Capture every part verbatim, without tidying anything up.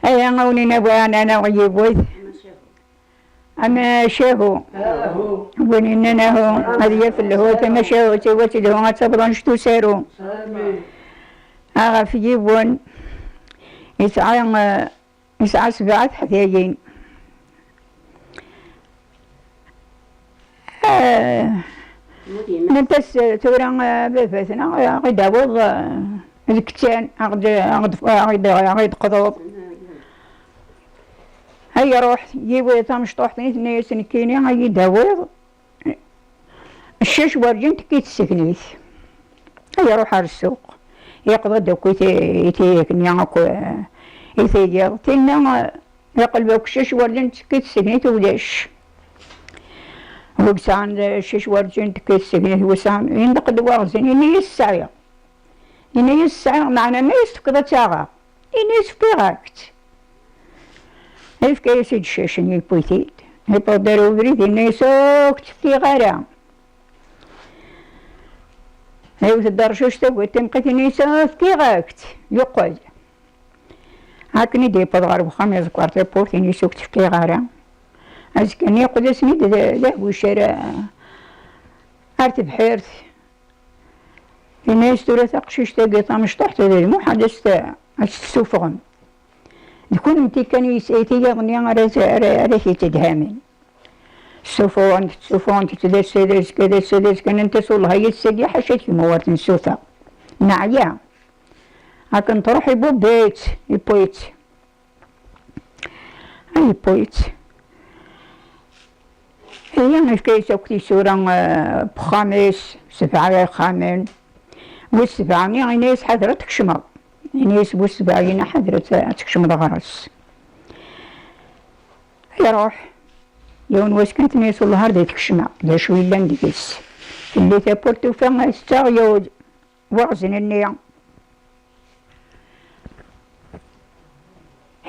Aya a wen-in-awi ɛnan aɣ yiwet. Amacahu. Win innan ahu, ad yaf lhu, tamacahut-iw ad telhu, ad tafeḍ annect usaru. Aɣef yiwen, yesɛa, eh, yesɛa sebɛa teḥdayin. Eh, nnant-as, eh, tura, eh, baba-tneɣ, eh, aɣ-id-awiḍ, eh, d kettan, aɣ-d-, aɣ-d-, aɣ-id-, aɣ-id-qḍuḍ. Ay ruḥ, yiwi tamecṭuḥt-nni tenna-yas nekkini, ay-id-awiḍ. Ccac werǧin tekki tsegnit. Ay ruḥ ar ssuq. Yeqḍa-d akk iti-, itiyak-nni akk, eh, itiyiḍ. Tinna, eh, iqleb akk ccac werǧin tekki tsegnit ulac. Wi yesɛan, eh, ccac werǧin tekki tsegnit, wi yesɛan, yendeq-d waɣzen, ini-as sɛiɣ. Ini-as sɛiɣ, meɛna ma as-tefkeḍ ad tt-aɣeɣ. Ini-as fkiɣ-ak-tt. Yefka-yas-id ccac-nni, yewwi-t-id. Yewweḍ-d ar ubrid, yenna-yas ur k-tt-fkiɣ ara. Yewwet-d rrcuc tagut timqit, yenna-yas fkiɣ-ak-tt. Yeqqel. Akken i d-yewweḍ ɣer wexxam, yeẓẓeg ɣer tawwurt, yenna-yas ur k-tt-fkiɣ ara. Azekka-nni yeqqel-asen-id d, d ahwic ar, ar tebḥirt. Yenna-yas tura taqcict-agi tamecṭuḥt d lmuḥal ad s-t-, ad s-tessufɣem. D kunemti kan i s-, i tiyaḍ-nni ara, ara, ara t-yettedhamen. Ssufuɣen-t, ssufuɣen-t, d ass-a d azekka, d ass-a d azekka, nnant-as wellah ay ass-agi ḥaca kemm ur t-nsuta. Neɛya. Akken truḥ ibubb-itt, yewwi-tt. Ay yewwi-tt. Ihi, yefka-yas akk tisura, eh, n wexxam-is, sebɛa ixxamen. Wis sebɛa-nni, ini-as ḥader ad tkecmeḍ. Ini-as wis sebɛa-nni ḥader ad, ad tkecmeḍ ɣer-s. Iruḥ. Yiwen wass kan, tenna-yas wellah ar d tkecmeɣ, d acu yellan deg-s. Telli tawwurt, tufa tettaɣ yiwet waɣzen-nni.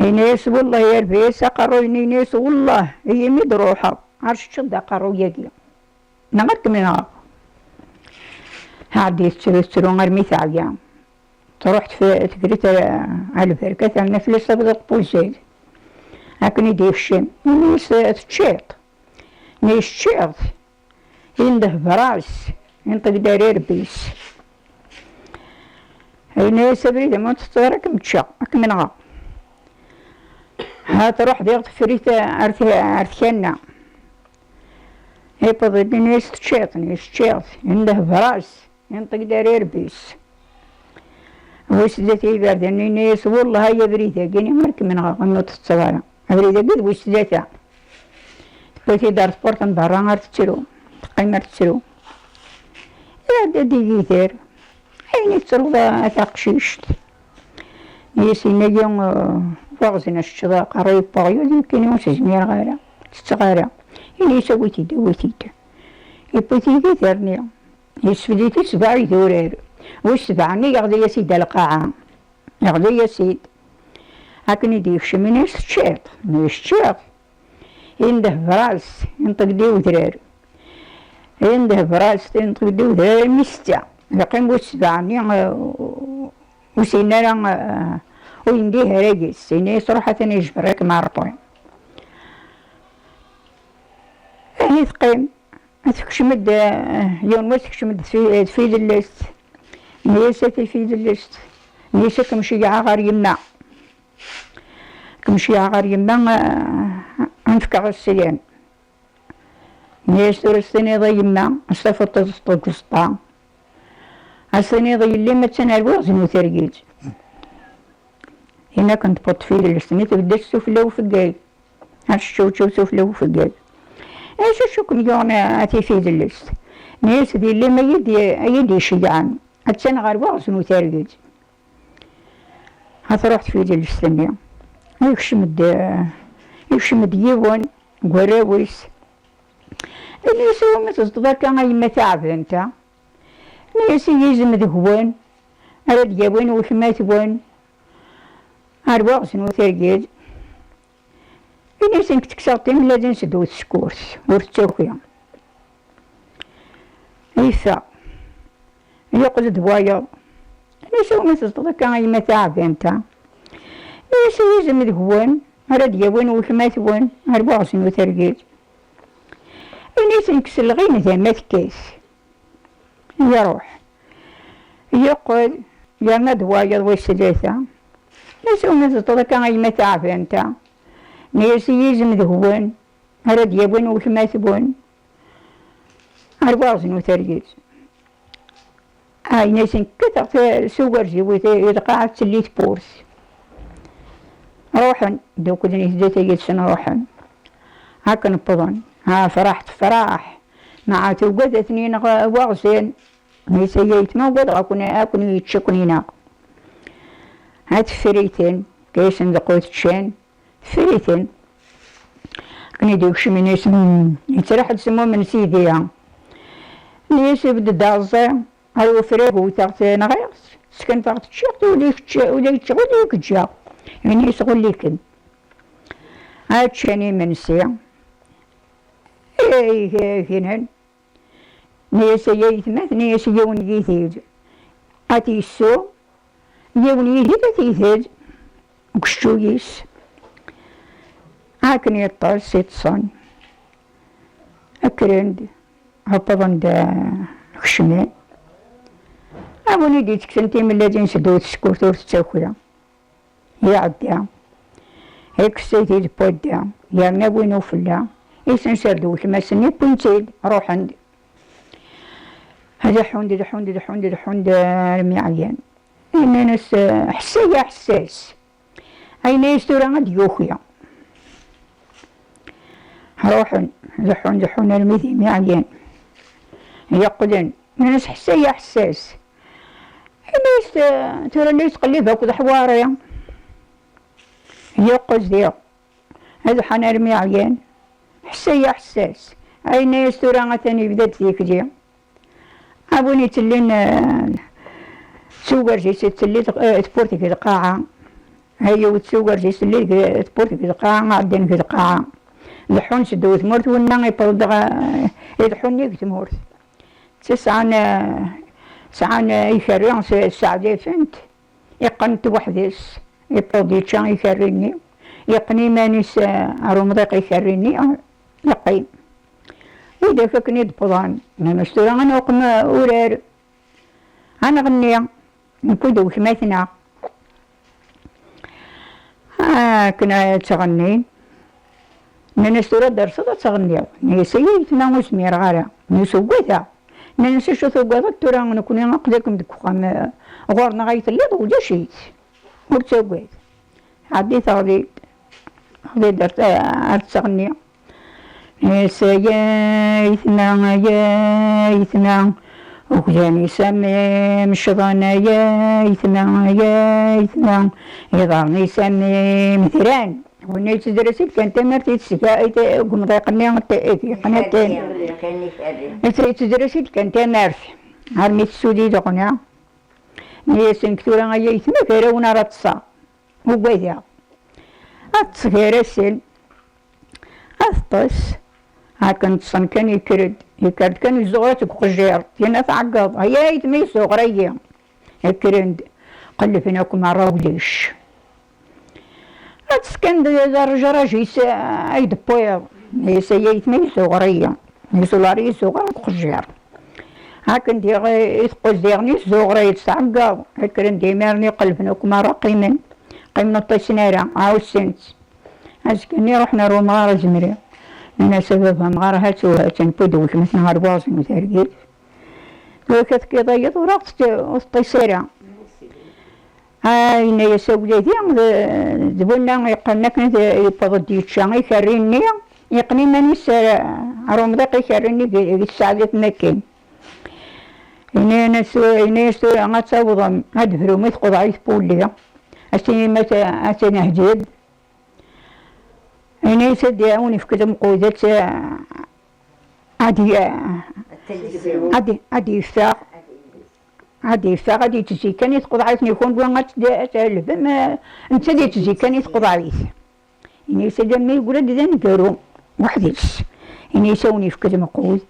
Ini-as wellah yerba-yas aqerruy-nni, ini-as wellah imi d-ruḥeɣ ar teččeḍ-d aqerruy-agi, neɣ ad kem-nɣeɣ. Ɛeddi tettru, tettru armi teɛya. Truḥ tef-, tefri-t a, a lberka, terna fell-as abḍiq n wuzzal. Akken i d-yekcem, ini-as teččiḍ. Ini-as ččiɣ-t. Yendeh bras, yenṭeg-d ar irebbi-s. Yenna-yas abrid-im ur teṭṭeḍ ara, ad kem-ččeɣ, ad kem-nɣeɣ. Ha truḥ diɣ teffer-it ar t-, ar tkanna. Yewweḍ-d, yenna-yas teččiḍ, yenna-yas ččiɣ-t. Yendeh bras, yenṭeg-d ar irebbi-s. Wis zdat iberdan, yenna-yas wellah ay abrid-agi, ar kem-nɣeɣ, imi ur teṭṭeḍ ara. Abrid-agi d wis tlata. Tewwi-t-id ar tewwurt n berra ar tettru. Teqqim ar tettru. Iɛedda-d yigider. Ayen i tettruḍ a, a taqcict? Ini-as yenna-yi, uh, waɣzen ad teččeḍ aqerruy n weɣyul, nekkini ur s-zmireɣ ara. Tetteɣ ara. Ini-as awi-t-id, awi-t-id. Yewwi-t yigider-nni. Yessefdi-t sebɛa idurar. Wis sebɛa-nni yeɣli-yas-id ar lqaɛa. Yeɣli-yas-id. Akken i d-yekcem, ini-as teččiḍ. Ini-as ččiɣ. Yendeh bras, yenṭeg-d i udrar. Yendeh bras, yenṭeg-d i udrar armi setta. Yeqqim bu ssebɛa-nni, eh, ur s-yenni ara, eh, ur yendih ara yes. Ini-as ruḥ atan yejber-ik mɛerṭi. Ahi teqqim. Tekcem-d, eh, yiwen wass tekcem-d tfi-, tfidellest. Nni-as a tifidellest. Nni-as ad kem-ceyyɛeɣ ɣer yemma. Ad kem-ceyyɛeɣ ɣer yemma, eh, ad m-fkeɣ ssyam. Nni-as tura ad s-tiniḍ a yemma, ad s-tafeḍ taẓeṭṭa deg uẓeṭṭa. Ad s-tiniḍ yelli-m attan ar waɣzen utergid. Ini akken tewweḍ tfidellest-nni tbedd-as sufella ufeggag. Ar teččewčew sufella ufeggag. Acu acu kem-yuɣen a tifidellest? Nni-as d yelli-m ay iyi-d-, ay iyi-d-iceyyɛen. Attan ɣer waɣzen utergid. Ha truḥ tfidellest-nni. Yekcem-d, yekcem-d yiwen deg warraw-is. Ini-as iwumi tezdeḍ akka a yemma taɛbant-a? Ini-as i yizem deg-wen ara d-yawin weltma-twen ar waɣzen utergid. Ini-as nekk ttekkseɣ timellalin s ddaw tsekkurt, ur ttaki. Yeffeɣ. Yeqqel-d wayeḍ. Ini-as iwumi tezdeḍ akka a yemma taɛbant-a? Ini-as i yizem deg-wen ara d-yawin weltma-twen ɣer Buɣzin Utergel. Ini-as nekk selleɣ-in d amatkas. Iruḥ. Yeqqel, yerna-d wayeḍ wis tlata. Ini-as umi teṭṭeḍ akka a yemma taɛbant-a. Ini-as i yizem deg-wen ara d-yawin weltma-twen ɣer Buɣzin Utergel. Ɛyin-asen kkateɣ s ugerziw i lqaɛa telli tewwurt. Ruḥen, dduklen i tdata yid-sen ruḥen. Akken wwḍen, ha, fraḥ tefraḥ. Maɛa tugad ad ten-ineɣ waɣzen. Nisa yayt ma ugadeɣ ad ken-, ad ken-yečč ad ken-ineɣ. Ha teffer-iten, kkasen d qut ččan. Teffer-iten. Akken i d-ikcem ini-as, "Hmm, yettraḥ-d semmum n sidi-a." Ini-as, "Ibedd-d aɛeẓẓi, ar wefrag wteɣ-t nɣiɣ-t, skenfeɣ-t ččiɣ-t, ula yečč-, ula yeččeɣ, ula yekǧǧeɣ." Ini-as, "Ɣulliken." Ad ččan imensi. Eh, gnen. Nni-as, "Ay aytma," nni-as, "yiwen n yitid ad t-yessu, yiwen n yitid ad t-yitid deg ucečču-is." Akken yeṭṭes, iṭṭsen. Kkren-d, wwḍen-d, eh, kecmen. A win i d-yetteksen timellalin s ddut tsekkurt ur tettaki. Iɛedda. Ikkes-it-id n wadda, yerna win ufella, isenser-d weltma-s-nni, wwin-tt-id, ruḥen-d. Ad ḥun-d, ḥun-d, ḥun-d, ḥun-d, armi ɛyan. Innan-as, "Ḥess-iyi aḥessas." Ayen-as tura ad d-yuki. Ruḥen, ḥun, ḥun armi d imi ɛyan. Yeqqlen, innan-as, "Ḥess-iyi aḥessas." Ini-as, "Tura la yettqellib akked ḥwari." Yeqqel diɣ. Ad ḥan armi ɛyan. Ḥess-iyi aḥessas. Ayen-as tura atan yebda-d tikli. A win ittellin, eh, s ugerz-is, ittellin, eh, tewwurt deg lqaɛa. Ayyewwet s ugerz-is, ittellin deg tewwurt deg lqaɛa, ɛeddan deg lqaɛa. Leḥḥun s ddaw tmurt, winna iwweḍ-d ɣer, ileḥḥu nnig tmurt. Sɛan, sɛan ikerri, s-, sseɛdifen-t, iqqen-t weḥd-s, iwweḍ yečča ikerri-nni, yeqqen iman-is, eh, ar umḍiq ikerri-nni, yeqqim. Widak akken i d-wwḍen, nnan-as tura ad nuqem urar, ad nɣenni, nekk d weltma-tneɣ. Akken ad ttɣennin, nnan-as tura ad d-terseḍ ad tɣenniḍ. Nni-as, "Ay aytma, ur zmireɣ ara." Nni-as, "Ugadeɣ." Nnan-as, "Acu tugadeḍ tura, nekni aql-ikem deg uxxam, eh, ɣur-neɣ ay telliḍ, ulac-it. Ur ttagad." Ɛeddi teɣli-d, teɣli-d ar, ar teɣni. Is ay aytma, ay aytma, ugdan-is am imecḍan, ay aytma, ay aytma, iḍarren-is am imetran. Winna yettedres-d kan tamart i tesga, i te-, deg umḍiq-nni, te-, yeqqen akken. Yettedres-d kan tamart, armi tessuli leɣna. Nni-asen, "Tura ay aytma, gar-awen ara ṭṭseɣ." Ugadeɣ. Ad ṭṭseɣ gar-asen. Ad teṭṭes. Akken ṭṭsen kan, yekker-d. Yekker-d kan, yezzuɣer-itt deg uqejjir. Tinna tɛeggeḍ. "Ay aytma, yezzuɣer-iyi." Kkren-d. Qellben akk merra, ulac. Ad tettken d, d rrejraj-is, eh, ay d-wwiḍ. Is ay aytma, yezzuɣer-iyi. Yezzuɣer, yezzuɣer deg uqejjir. Akken diɣ, eh, i teqqel diɣen, yezzuɣer-iyi-d, tɛeggeḍ. Kkren-d imiren, iqellben akk merra, qqimen. Qqimen ur ṭṭisen ara, ɛussen-tt. Azekka-nni ruḥen ar umɣar azemri. Nnan-as, "A baba amɣar, ha-tt-u, ha-tt-an, wwi-d weltma-tneɣ ɣer Buɣzin Utergel. Tura ka tekkiḍ ayeḍ, ur aɣ-tt-, ur teṭṭis ara." Ah, yenna-yas, "A wladi, d, d winna yeqqnen akken d, yewweḍ-d yečča ikerri-nni, yeqqen iman-is ar, ar umḍiq ikerri-nni deg, deg tseɛdit n akken." Yenna-yas, yenna-yas, "Tura ad tawḍem, ad d-brum i tquḍɛit n wulli, ad s-tinim ad t-, ad t-nehjed." Ini-as ad d-iɛawen ifk lemqud, ad, ad, ad, ad d-yeffeɣ, ad d-yeffeɣ, ad yettezzi kan i tqeḍɛit-nni, kunwi ad t-, ad t-tɛelbem, eh, netta ad yettezzi kan i tqeḍɛit. Ini-as alamma yeggra-d d aneggaru weḥd-s. Ini-as ad wen-ifk lemqud.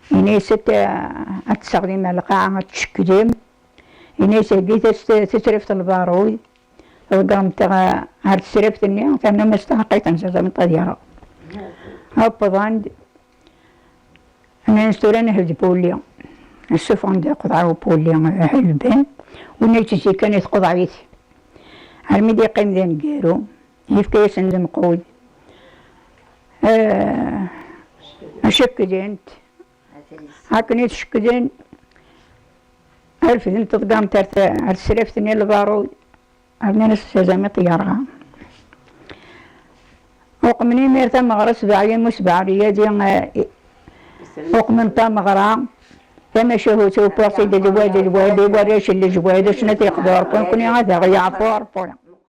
Ini-as ad, ad tesseɣlim ar lqaɛa, ad tcekklem. Ini-as heggit-as t-, tatribt n lbarud. Ḍeggremt ɣer tesraft-nni, ternamt-as taḥeqqayt n Zazameṭ ad yerɣ. Wwḍen-d, nnan-as tura nehd Puli. Ssufɣen-d iqeḍɛa n Puli, ḥelben, winna yettezzi kan i tqeḍɛit. Armi d-yeqqim d aneggaru, yefka-yasen lemqud. Eh, cekkdent. Akken i t-cekkden, refdent ḍeggremt ar t-, ar tesraft-nni n lbarud, rnan-as Zazameṭ yerɣa. Uqmen imir tameɣra, sebɛa yam u sebɛa riyadi, eh, uqmen tameɣra, tamacahut, uwwiɣ-tt-id d lwad, lwad, i warrac n lejwad, acnat yeqdur, nekkni ad aɣ-yeɛfu Ṛebbi.